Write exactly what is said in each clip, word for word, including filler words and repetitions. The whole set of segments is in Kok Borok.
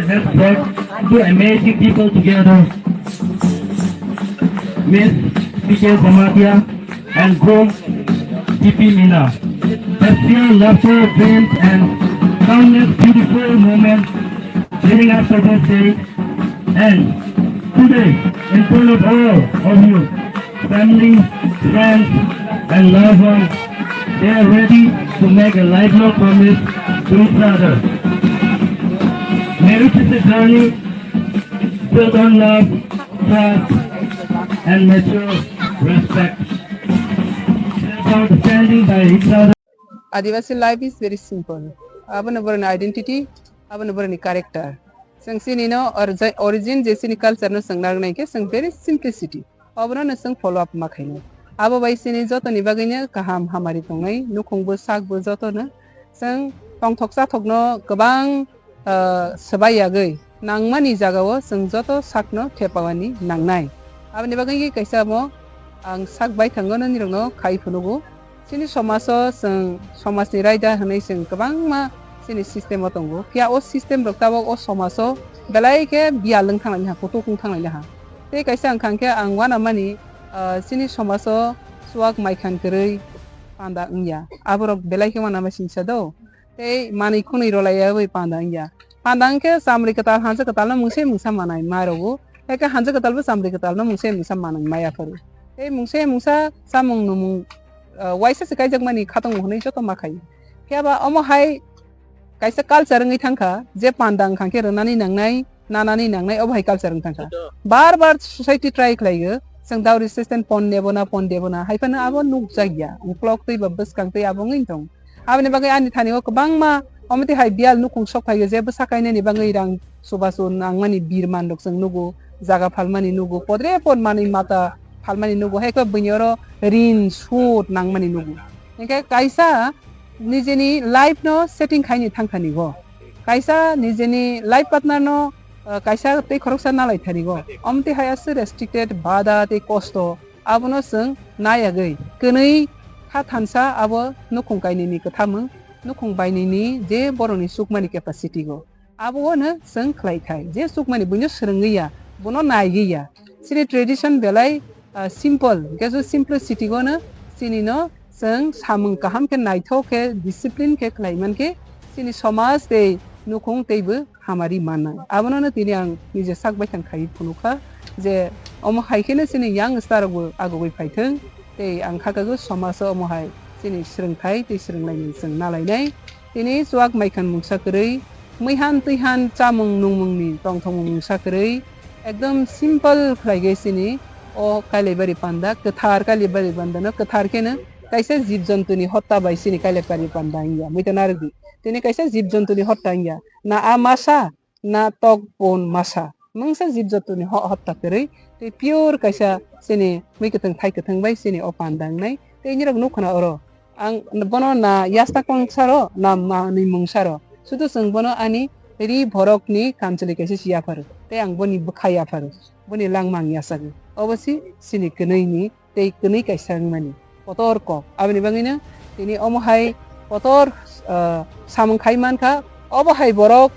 has brought two amazing people together, Miss P K Jamatia and Groom T P Mina. Their sheer laughter, dreams, and countless beautiful moments leading up to this day. And today, in front of all of you, family, friends, and loved ones, they are ready to make a lifelong promise to each other. Marriage is a journey built on love, trust, and mutual respect. It's about standing by each other. Adivasi life is very simple. Abono boroni identity, abono boroni character. Chwng chini no origi-, origin je chini culture no chwng narwknai khe chwng very simplicity. Obono no chwng follow up ma khainai. Abo bai chini jotoni bagwi no kaham hamari tongnai, nukhung bo sak bo joto no chwng tongthok chathok no kwbang ah, swbai yagwi nangmani jagao chwng joto sakno thepawani nangnai. Aboni bagwi khe kaisa mo ang sak baithangno nirokno khai phunugo. Chini somaso chwng somajni raida hwnwi chwng kwbangma chini system o tongo. Phiya o system rok tabok o somaso belai khe biyal wng thanglaini ha, kutuk wng thanglaini ha. Tei kaisa wngkha khe ang uanamani, ah, chini somaso chuak maikhan kwrwi panda wngya. Aborok belai khe uanama singsa do. Tei manwi khwnwi rwlaiya bai panda wngya. Panda wngkhe chamri kwtal, hansa kwtalno mungsa mungsa manai ma rwo. Haikhe hansa kwtalbo chamri kwtalno mungsa mungsa manwi maya phuru. Tei mungsa mungsa chamung numung, ah, waisa se kaijakmani khatung hwnwi joto ma khaio. Phiya ba omo hai kaisa culture wngwi thangkha, je panda wngkha khe rwnani nangnai, nanani nangnai, obo hai culture wng thangkha. Bar bar society try khlaiyo, chwng dowry system pon nebo na, pon debo na, hai phano abo nukjakya, uklok twi ba bwskang twi abo wngwi thong. Aboni bagwi ani thani o kwbangma, omo twi hai biyal nukhung sok phaio, je bwsa kainani bagwi rang chubachu nangmani birman rok chwng nugo, jaga phalmani nugo, podre pod manwi mata phalmani nugo, hai khe buini oro rin sud nangmani nugo. Hinkhe kaisa nijeni life no setting khaini thangthani go. Kaisa nijeni life partner no, uh, kaisa tei khoroksa nalai thani go. Omtwi hai aswk restricted, bada tei kosto. Abono chwng nayagwi kwnwi kha thansa abo nukhung kainwini kwthamwng, nukhung bainwini je borokni chukmani capacity go. Abo no chwng khlai khai. Je chukmani buino swrwngwi ya, bono naiwi ya. Chini tradition belai, ah, simple. Hwnkhe so simplicity gono chini no chwng samung kaham khe naithok khe discipline khe khlai mankhe chini somaj tei nukhung teibo hamari mannai. Abono no tini ang nije sak baithang khai phunukha je omo hai kheno chini young star rokbo agogwi phaithwng tei ang khakago somaj o omo hai chini swrwngthai tei swrwnglaimung chwng nalainai. Tini chuak maikhan mungsa kwrwi, muihan twihan chamung nungmungni tongthokmung mungsa kwrwi, ekdom simple khlaigwi chini o Kailaibari panda, kwthar Kailaibari panda no kwthar kheno kaisa jib jontuni hotta bai chini Kailaibari panda wngya, muitan narwkdi. Tini kaisa jib jontuni hotta wngya, na a masa, na tok pon masa. Mungsa jib jontuni ho-, hotta kwrwi, tei pure kaisa chini mui kwthwng thai kwthwng bai chini o panda wngnai. Tei nirok nukha na oro. Ang bono na yasta kong saro, na manwi mung saro. Sudu chwng bono ani ri borokni kamchwlwi kaisa si yapharo. Tei ang boni bwkha yapharo. Boni langma ang yachago. Obo si chini kwnwi ni tei kwnwi kaisa wngmani. Kotor kok. Aboni bagwino tini omo hai kotor, ah, samung khai mankha. Obo hai borok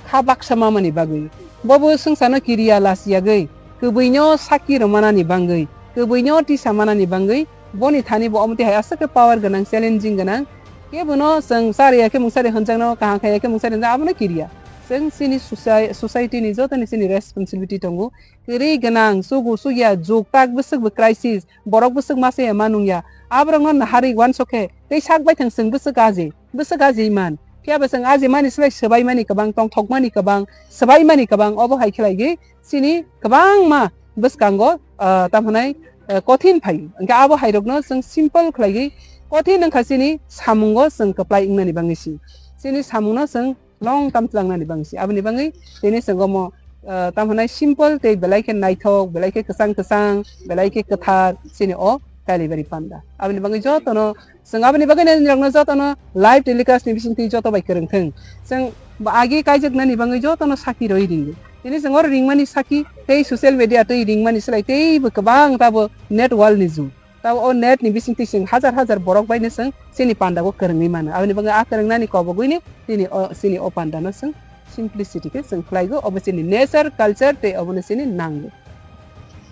kha baksa mamani bagwi. Bobo swngcharno kiriya lachiyagwi, kwbwino saki rwmanani bangwi, kwbwino tisa manani bangwi, boni thani bo omo twi hai aswk khe power gwnang, challenging gwnang. Kebono chwng chariya khe mungsari hwnjakno, kaham khaiya khe mungsari hwnjakno, abono kiriya. Chwng chini soci-, society ni jotoni chini responsibility tongo. Kwrwi gwnang, chugu chukya, jug tak bwswk bo crisis, borok bwswk masa ya ma nung ya. Aborokno naharwi uansuk khe, tei sak bai thang chwng bwswk aji, bwswk aji man. Phiya bo chwng aji mani slai swbai mani kwbang, tongthok mani kwbang, swbai mani kwbang, obo hai khlai gwi chini kwbangma bwskango, ah, tamo hwnai, ah, kothin phai. Hwnkhe abo hai rokno chwng simple khlai gwi kothin wngkha chini samungo chwng kwplai wngnani bagwi si. Chini samungno chwng long term tlangnani bangsi. Aboni bangwi tini chwng omo, ah, tamo hwnai simple tei belai khe naithok, belai khe kwchang kwchang, belai khe kwthar chini o Kailaibari panda. Aboni bangwi jotono chwng aboni bagwi nirokno jotono live telecast ni bisingtwi joto bai kwrwng thwng. Chwng bo agi kaijaknani bangwi jotono saki rwi ringo. Tini chwng oro ringmani saki tei social media twi ringmani slai teibo kwbang tabo net world ni jug. Tabo o net ni bisingtwi chwng hajar hajar borok bai no chwng chini panda o kwrwngwi mano. Aboni bagwi a kwrwngnani kobogwi ni tini o, chini o panda no chwng simplicity khe chwng khlaigo, obo chini nature, culture tei obono chini nango.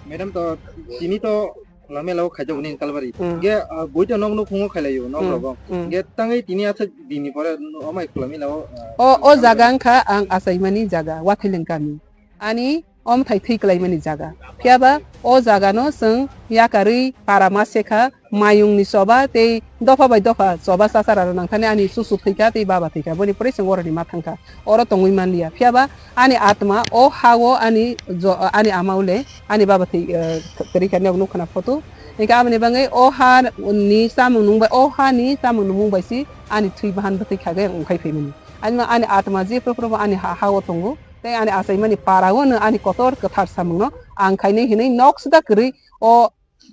Madam, to tini to khula mela o khaijak nini Kalbari. Hmm. Ge, ah, boita nok nok phungo khailaio, nok Hmm. rogo. Hmm. Ge, tangwi tini aswk dini pore no, amai khula mela o, ah, O, o Kalbari. Jaga wngkha ang achaimani jaga, Wathaileng kami. Ani omthai thwi kwlaimani jaga. Phiyaba o jagano chwng yakarwi para ma sekha, mayungni choba tei dopha bai dopha choba chachara rw nangthani ani chuchu thwikha tei baba thwikha, boni pore chwng oroni ma thangkha. Oro tongwi manliya. Phiyaba ani atma o ha-o ani jo-, ani ama ule ani baba thwi, eh, kwrwi kha, nok nukha na photo. Hinkhe aboni bagwi o ha ni chamung nung bai, o ha ni chamung nungmung bai si ani thwi bahan bwtwi kha ge wngkhai phaimani. Ani, ani atma je phuru phuru bo ani ha, ha-o tongo. Tei ani achaimani para-o no ani kotor kwthar samungno ang khainai hinwi nok sida kwrwi o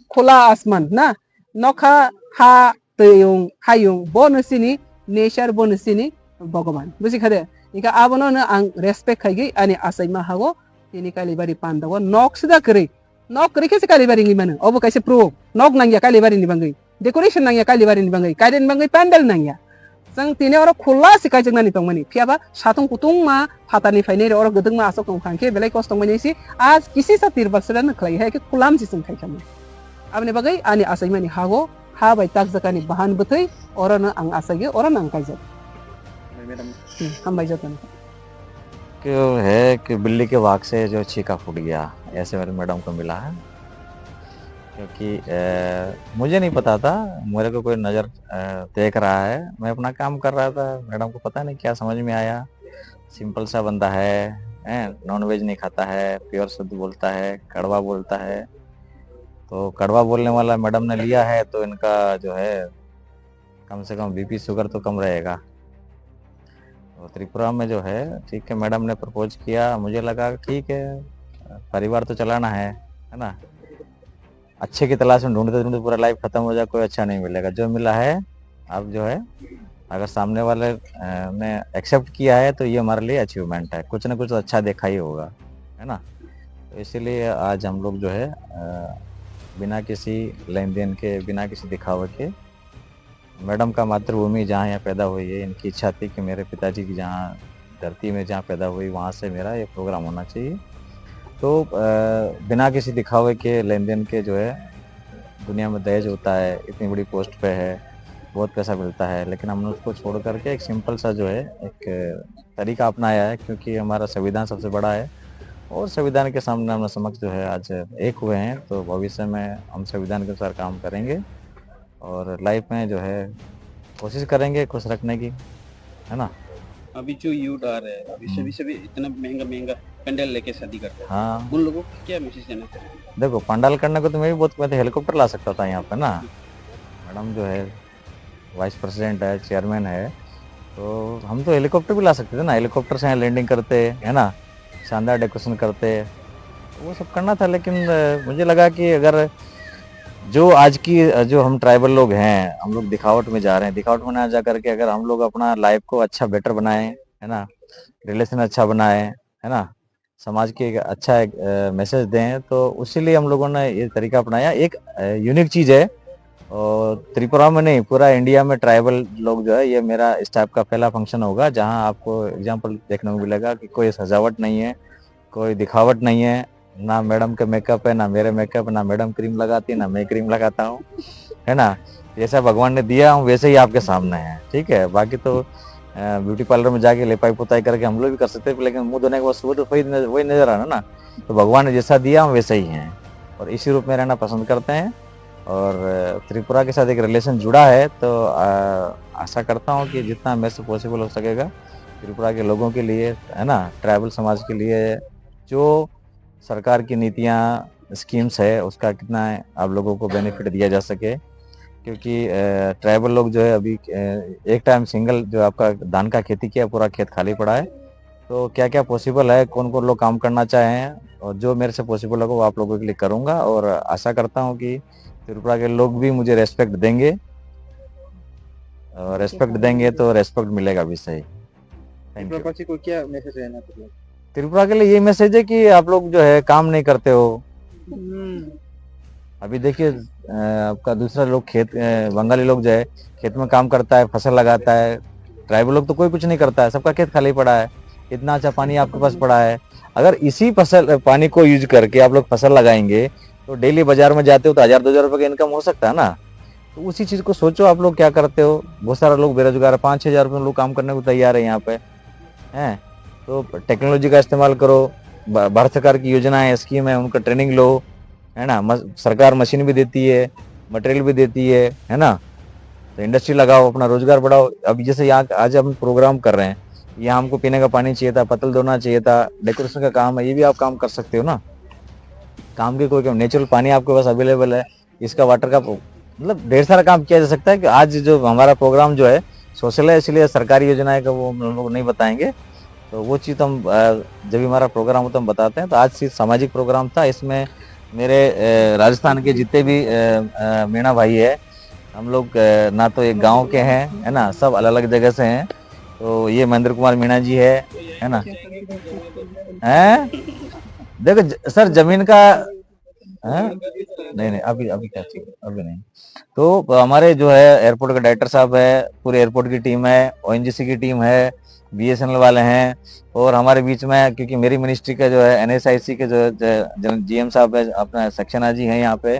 khula asman na, nokha, ha, twiwng, hayung, bono chini nature, bono chini Bhogoban. Buji kha de? Hinkhe abono no ang respect khaigwi ani achaima ha-o tini Kalibari pandao nok sida kwrwi. Nok kwrwi khe se Kalibari wngwi mano. Obo kaisa proof. Nok nangya Kalibari ni bagwi. Decoration nangya Kalibari ni bagwi. Kairwi ni bagwi pandal nangya. Chwng tini oro khula se kaijaknani tongmani. Phiyaba satung kutungma phatarni phainai oro gwdwkma aswk tong kha, hwnkhe belai kosto wngmani si a kisisa tirbal sera no khlai hai khe khulam se chwng khai kha. Aboni bagwi ani achaimani ha-o, ha bai takjakani bahan bwtwi oro no ang achaiwi oro no ang kaijak. Madam. Hmm, hambai jotono. क्यों है कि बिल्ली के वाग से जो छीका फूट गया, ऐसे मेरे मैडम को मिला है। क्योंकि, अ, मुझे नहीं पता था, मेरे को कोई नज़र, अ, देख रहा है। मैं अपना काम कर रहा था, मैडम को पता नहीं क्या समझ में आया। सिंपल सा बंदा है, हैं, नॉनवेज नहीं खाता है, प्योर शुद्ध बोलता है, कड़वा बोलता है। तो कड़वा बोलने वाला मैडम ने लिया है, तो इनका जो है, कम से कम बीपी शुगर तो कम रहेगा। और त्रिपुरा में जो है, ठीक है, मैडम ने प्रपोज किया, मुझे लगा ठीक है, परिवार तो चलाना है, है ना? अच्छे की तलाश में ढूंढते ढूंढते पूरा लाइफ खत्म हो जाए, कोई अच्छा नहीं मिलेगा। जो मिला है, आप जो है, अगर सामने वाले, अ, ने एक्सेप्ट किया है, तो ये हमारे लिए अचीवमेंट है, कुछ ना कुछ तो अच्छा देखा ही होगा, है ना? तो इसीलिए आज हम लोग जो है, अ, बिना किसी लेन देन के, बिना किसी दिखावे के, मैडम का मातृभूमि जहाँ यहाँ पैदा हुई है, इनकी इच्छा थी कि मेरे पिताजी की जहाँ धरती में जहाँ पैदा हुई, वहाँ से मेरा ये प्रोग्राम होना चाहिए। तो, अ, बिना किसी दिखावे के, लेन देन के जो है, दुनिया में दहेज होता है, इतनी बड़ी पोस्ट पे है, बहुत पैसा मिलता है, लेकिन हमने उसको छोड़ करके एक सिंपल सा जो है, एक तरीका अपनाया है, क्योंकि हमारा संविधान सबसे बड़ा है और संविधान के सामने हम समक्ष जो है, आज एक हुए हैं, तो भविष्य में हम संविधान के अनुसार काम करेंगे। और लाइफ में जो है कोशिश करेंगे खुश रखने की, है ना? अभी जो यूथ आ रहे हैं, अभी हम्म। सभी सभी इतना महंगा महंगा पंडाल लेके शादी करते हैं, हाँ। उन लोगों को क्या मैसेज देना चाहेंगे? देखो, पंडाल करने को तो मैं भी बहुत, मैं तो हेलीकॉप्टर ला सकता था यहाँ पे ना। मैडम जो है वाइस प्रेसिडेंट है, चेयरमैन है, तो हम तो हेलीकॉप्टर भी ला सकते थे ना, हेलीकॉप्टर से यहाँ लैंडिंग करते, है ना, शानदार डेकोरेशन करते, वो सब करना था। लेकिन, अ, मुझे लगा कि अगर जो आज की, अ, जो हम ट्राइबल लोग हैं, हम लोग दिखावट में जा रहे हैं, दिखावट में ना जा करके अगर हम लोग अपना लाइफ को अच्छा बेटर बनाएं, है ना, रिलेशन अच्छा बनाएं, है ना, समाज के एक अच्छा एक, अ, मैसेज दें, तो उसी लिए हम लोगों ने ये तरीका अपनाया। एक, अ, यूनिक चीज़ है और त्रिपुरा में नहीं, पूरा इंडिया में ट्राइबल लोग जो है, ये मेरा इस टाइप का पहला फंक्शन होगा, जहां आपको एग्जांपल देखने को मिलेगा कि कोई सजावट नहीं है, कोई दिखावट नहीं है, ना मैडम के मेकअप है, ना मेरे मेकअप है, ना मैडम क्रीम लगाती है, ना मैं क्रीम लगाता हूँ, है ना? जैसा भगवान ने दिया, हम वैसे ही आपके सामने हैं, ठीक है? बाकी तो, अ, ब्यूटी पार्लर में जाके लिपाई पुताई करके हम लोग भी कर सकते हैं, लेकिन मुंह धोने के बाद सुबह तो वही नज-, वही नजर आना ना। तो भगवान ने जैसा दिया, हम वैसे ही हैं और इसी रूप में रहना पसंद करते हैं। और त्रिपुरा के साथ एक रिलेशन जुड़ा है, तो, अ, आशा करता हूँ कि जितना मेरे से पॉसिबल हो सकेगा, त्रिपुरा के लोगों के लिए, है ना, ट्राइबल समाज के लिए, जो सरकार की नीतियाँ, स्कीम्स है, उसका कितना आप लोगों को बेनिफिट दिया जा सके, क्योंकि, अ, ट्राइबल लोग जो है अभी, अ, एक टाइम सिंगल जो आपका धान का खेती किया, पूरा खेत खाली पड़ा है। तो क्या-क्या पॉसिबल है, कौन-कौन लोग काम करना चाहें, और जो मेरे से पॉसिबल होगा, वो आप लोगों के लिए करूँगा, और आशा करता हूँ कि त्रिपुरा के लोग भी मुझे रेस्पेक्ट देंगे, और रेस्पेक्ट देंगे तो रेस्पेक्ट मिलेगा भी सही। Thank you। त्रिपुरा को क्या मैसेज रहना चाहिए? त्रिपुरा के लिए ये मैसेज है कि आप लोग जो है काम नहीं करते हो। हम्म। अभी देखिए, अ, आपका दूसरा लोग खेत, अ, बंगाली लोग जो है खेत में काम करता है, फसल लगाता है, ट्राइबल लोग तो कोई कुछ नहीं करता है, सबका खेत खाली पड़ा है। इतना अच्छा पानी आपके पास पड़ा है। अगर इसी फसल, पानी को यूज करके आप लोग फसल लगाएंगे, तो डेली बाजार में जाते हो तो हज़ार दो हज़ार रुपये का इनकम हो सकता है ना। तो उसी चीज़ को सोचो, आप लोग क्या करते हो। बहुत सारा लोग बेरोजगार है, पाँच छः हज़ार रुपये में लोग काम करने को तैयार है यहाँ पे, हैं? तो टेक्नोलॉजी का इस्तेमाल करो। ब-, भारत सरकार की योजना है, स्कीम है, उनका ट्रेनिंग लो, है ना? मस-, सरकार मशीन भी देती है, मटेरियल भी देती है, है ना? तो इंडस्ट्री लगाओ, अपना रोजगार बढ़ाओ। अब जैसे यहाँ आज हम प्रोग्राम कर रहे हैं, यहाँ हमको पीने का पानी चाहिए था, पत्तल धोना चाहिए था, डेकोरेशन का काम है, ये भी आप काम कर सकते हो ना। काम की कोई कमी, नेचुरल पानी आपके पास अवेलेबल है, इसका वाटर का, मतलब, ढेर सारा काम किया जा सकता है। कि आज जो हमारा प्रोग्राम जो है सोशल है, इसलिए सरकारी योजनाएं का वो हम लोग नहीं बताएंगे। तो वो चीज़ तो हम, अ, जब भी हमारा प्रोग्राम होता है, हम बताते हैं। तो आज सिर्फ सामाजिक प्रोग्राम था, इसमें मेरे, अ, राजस्थान के जितने भी, अ, अ, मीणा भाई है, हम लोग, अ, ना तो एक गांव के हैं, है ना, सब अलग-अलग जगह से हैं। तो ये महेंद्र कुमार मीणा जी है, है ना? हैं? देखो ज-, सर, जमीन का, हैं? नहीं, नहीं, अभी, अभी क्या चाहिए? अभी नहीं। तो हमारे जो है एयरपोर्ट के डायरेक्टर साहब है, पूरे एयरपोर्ट की टीम है, ओएनजीसी की टीम है, बीएसएनएल वाले हैं, और हमारे बीच में, क्योंकि मेरी मिनिस्ट्री का जो है, एनएसआईसी के जो, जो, जो जीएम साहब है, अपना सक्सेना जी हैं यहाँ पे,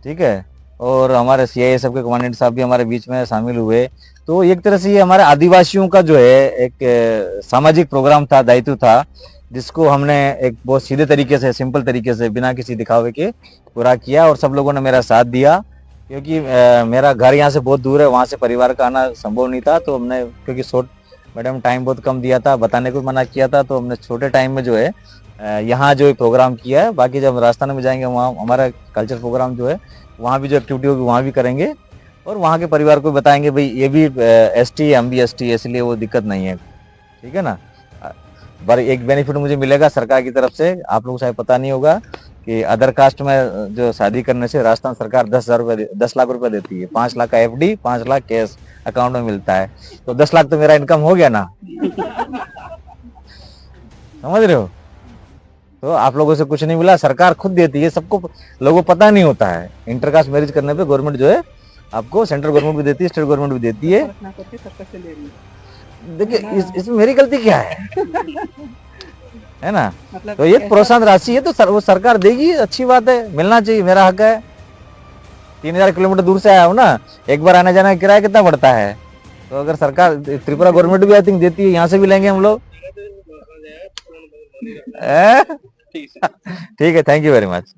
ठीक है, और हमारे सीआईएसएफ के कमांडेंट साहब भी हमारे बीच में शामिल हुए। तो एक तरह से ये हमारे आदिवासियों का जो है एक, अ, सामाजिक प्रोग्राम था, दायित्व था, जिसको हमने एक बहुत सीधे तरीके से, सिंपल तरीके से, बिना किसी दिखावे के पूरा किया और सब लोगों ने मेरा साथ दिया, क्योंकि, अ, मेरा घर यहाँ से बहुत दूर है, वहाँ से परिवार का आना संभव नहीं था, तो हमने, क्योंकि शॉर्ट, मैडम, टाइम बहुत कम दिया था, बताने को मना किया था, तो हमने छोटे टाइम में जो है, अ, यहाँ जो प्रोग्राम किया है। बाकी जब राजस्थान में जाएंगे, वहाँ हमारा कल्चर प्रोग्राम जो है, वहाँ भी जो एक्टिविटी होगी, वहाँ भी करेंगे और वहाँ के परिवार को बताएंगे, भाई, ये भी, अ, एसटी है, हम भी एसटी है, इसलिए वो दिक्कत नहीं है। ठीक है ना? अ, पर एक बेनिफिट मुझे मिलेगा सरकार की तरफ से, आप लोगों को शायद पता नहीं होगा कि अदर कास्ट में जो शादी करने से राजस्थान सरकार दस हज़ार रुपये दे-, दस लाख रुपए देती है, पाँच लाख का एफडी, पाँच लाख कैश अकाउंट में मिलता है। तो दस लाख तो मेरा इनकम हो गया ना। समझ रहे हो? तो आप लोगों से कुछ नहीं मिला, सरकार खुद देती है, सबको प-, लोगों को पता नहीं होता है। इंटरकास्ट मैरिज करने पे गवर्नमेंट जो है आपको, सेंट्रल गवर्नमेंट भी देती है, स्टेट गवर्नमेंट भी देती है। देखिए, इस, इसमें मेरी गलती क्या है? है ना? मतलब, तो ये प्रोत्साहन राशि है तो सर, वो सरकार देगी, अच्छी बात है, मिलना चाहिए, मेरा हक है। तीन हज़ार किलोमीटर दूर से आया हूँ ना, एक बार आने जाने का किराया कितना पड़ता है? तो अगर सरकार, त्रिपुरा गवर्नमेंट भी, आई थिंक, देती है, यहाँ से भी लेंगे हम लोग। ठीक है, थैंक यू वेरी मच।